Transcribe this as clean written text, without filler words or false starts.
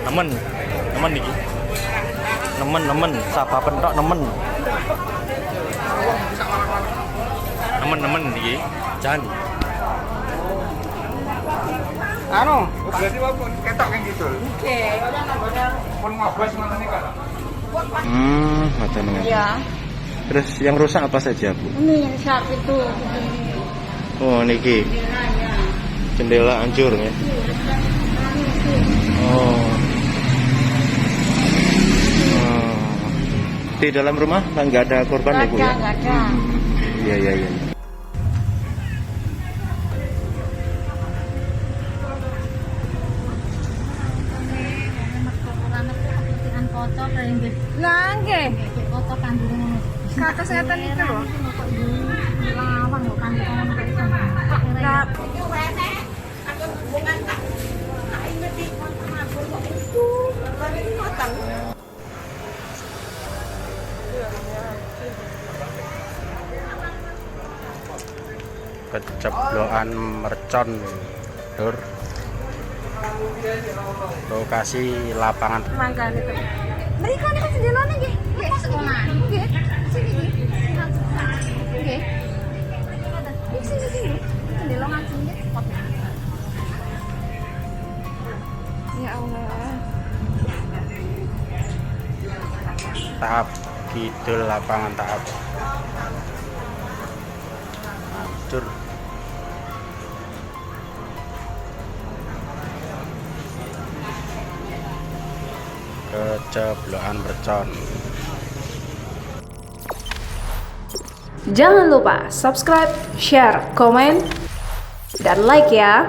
Nemen, nemen iki. Nemen, nemen, saba pentok nemen. Nemen, nemen iki. Jan. Anu, berarti wau ketok kayak gitu. Oke. Pun ngobos ngoten niku. Ngoten. Ya, Terus yang rusak apa saja, Bu? Ini yang saat itu. Oh, niki. Jendelanya. Jendela hancur ya. Oh. Oh. Di dalam rumah nggak ada korban ya, Bu Nggak ya? ada, nggak ada. Iya. Lah nggih. Kados ngeten iki lho. Lah Keceblokan mercon, Lur. Lokasi lapangan. Mangkane to. Mriko niku jendelane nggih. Nggih, nggih. Sini nggih. Nggih. Iki sini sini. Jendela ngajeng nggih cepot. Ya Allah. Tahap kidul lapangan tahap. Hancur. Keceblokan mercon. Jangan lupa subscribe, share, komen, dan like ya.